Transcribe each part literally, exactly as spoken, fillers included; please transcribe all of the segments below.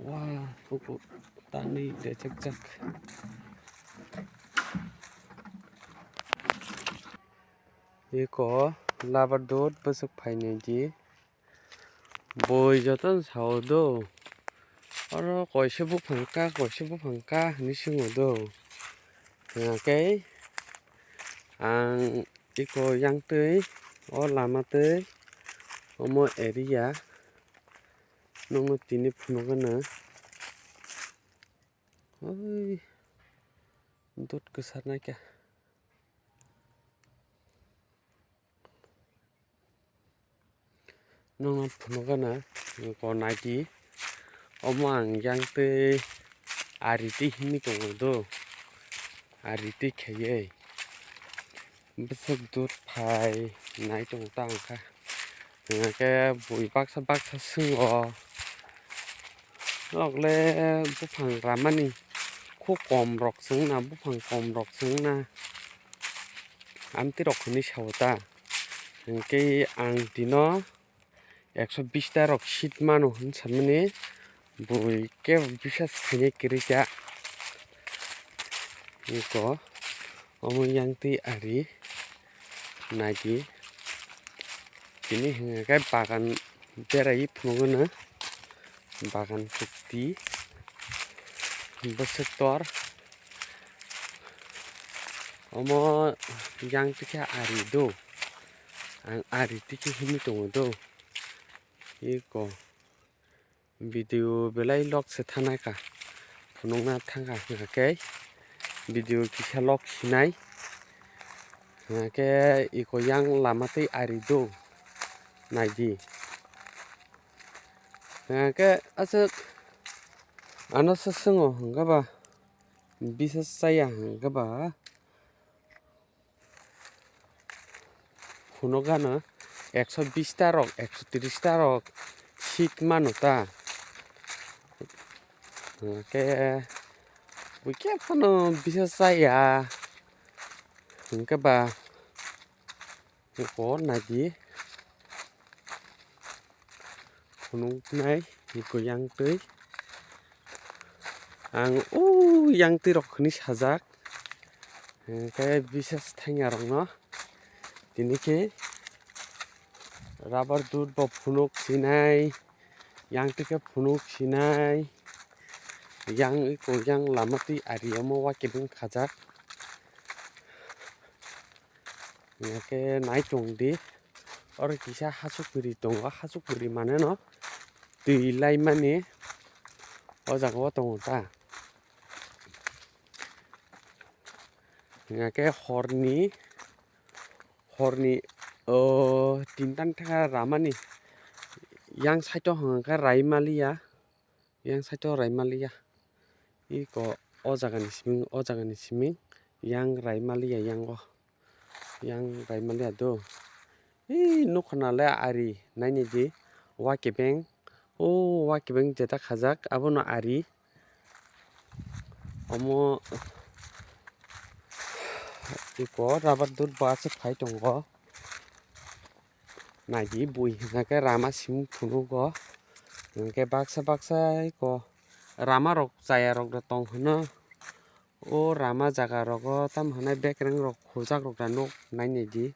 Wah, huku tanwi rechekjak. Eko labar dut bwswk phainai di. Bui jotono sao do. Oro koise buphang ka, koise buphang ka hinwi swngo do. Hwnkhe ang eko yang twi, o lama twi, omo area nokno tini phunukgwno. Oi, dut kwsarnai khe. Nokno phunukgwno, eko naidi. Omo ang yang twi ari twi hinwi tongo do. Ari twi khaiwi. Bwswk dut phai nai tongo ta wngkha. Hwnkhe bui baksa baksa swngo. Nokle buphang ramani khub kom rok se wngna, buphang kom rok se wngna. Amtwi rok hinwi sao ta. Hwnkhe ang tino ekso bish ta rok seat mano hinwi samani bui kebo bisas khainai kwrwi ta. Eko omo yang twi ari naidi. Tini hwnkhe bagan beraiwi phunukgwno, bagan kwtwi bwswk tor. Omo yang twi khe ari do, ang ari twi khe hinwi tongo do. Eko video belai lok se thanai kha, phunukna thang kha hwnkha khe video kisa lok sinai. Hwnkha khe eko yang lama twi ari do naidi. Hwnkha khe aswk ano se swngo hwnkhe ba bisa chaya hwnkhe ba. Phunukgwno ekso bish ta rok, ekso tris ta rok seat mano ta. Hwnkhe bui khe phano bisa chaya hwnkhe ba eko naidi. Phunuknai eko yang twi. Ang o yang twi rok hinwi sajak. Hwnkhe bisas thangya rokno tini khe rubber dut bo phunuk sinai, yang twi khe phunuk sinai, yang eko yang lama twi ari omo wakebeng khajak. Hwnkhe nai tong di, oro kisa hasuk kwrwi tongo, hasuk kwrwi mane no twi laimani o jaga o tongo ta. Hwnkhe horni, horni, o, tinta thangkha ramani yang side o hwnkhe rai maliya. Yang side o rai maliya. Eko o jaga ni siming, o jaga ni siming yang rai maliya yang o. Yang rai maliya do. Ee nokha nale ari naini di. Wakebeng. O wakebeng jeta khajak. Abono ari. Omo eko rubber dut bo aswk phai tongo. Naidi bui hwnkhe rama simi phunugo. Hwnkhe baksa baksa eko rama rok chaya rok tong hwno. O rama jaga rogo tamo hwnai bekereng rok khojak rok da nuk nai naidi.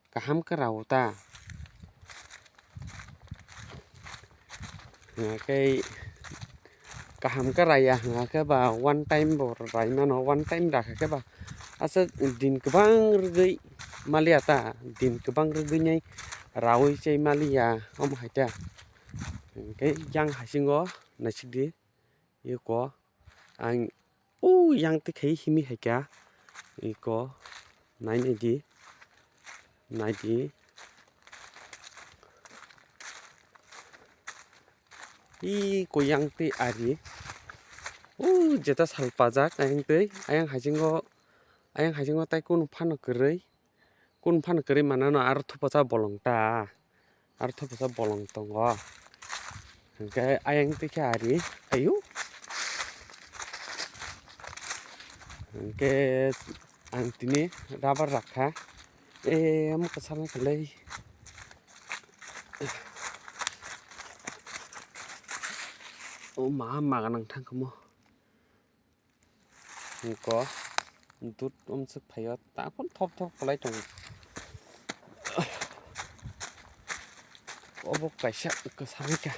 Kaham khe rao ta. Hwnkhe kaham khe raya hwnkhe ba one time bo rai mano, one time rakha khe ba aswk din kwbang rwgwi maliya ta, din kwbang rwgwi nai raui chai maliya omo hai ta. Hwnkhe yang haisingo naisik di eko ang o yang twi khai himi hai kha eko nai nai di. Naidi. Ii, ko yang twi ari. O, jeta sal pajak ayang twi. Ayang haisingo, ayang haisingo tai kunu phano kwrwi. Kunu phano kwrwi manano aro thupacha bolong ta. Aro thupacha bolong tongo. Hwnkhe ayang twi khe ari. Ayu. Hwnkhe ang tini rubber rakha. E, omo kwchar wngkha le. O ma maga nang thang kamo. Ko dut omswk phaio, ta phon thop thop kwlai tongo. Obo kaisa kwsarwi kha.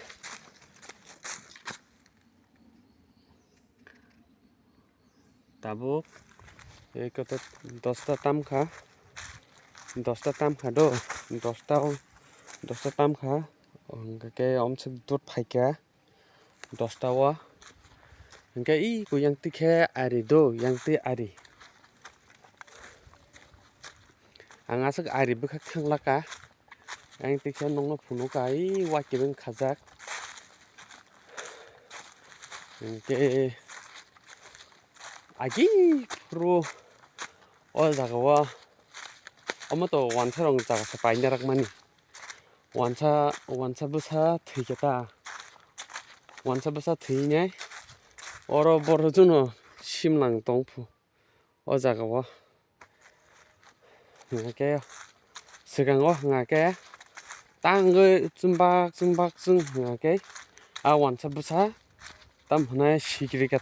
Tabuk ei kota dosta tam kha, dosta tam kha do, dosta o, dosta tam kha, hwnkhe omswk dut phaikha. Dosta o. Hwnkhe i kuyang twi khe ari do, yang twi ari. Ang aswk ari bwkhak thang laka. Yang twi khe nokno phunuk ka, i wa kiring khajak. Hwnkhe agi phuru o jaga o omo to wansa rok jaga se paina rak mani. Wansa, wansa bwsa thwi khe ta. Wansa bwsa thwinai. Oro borok jono simlang tong phu. O jaga o. Hwnkhe swkang o hwnga khe tangwi chumbak chumbak chwng hwnga khe a wansa bwsa tam hwnai sikiri khe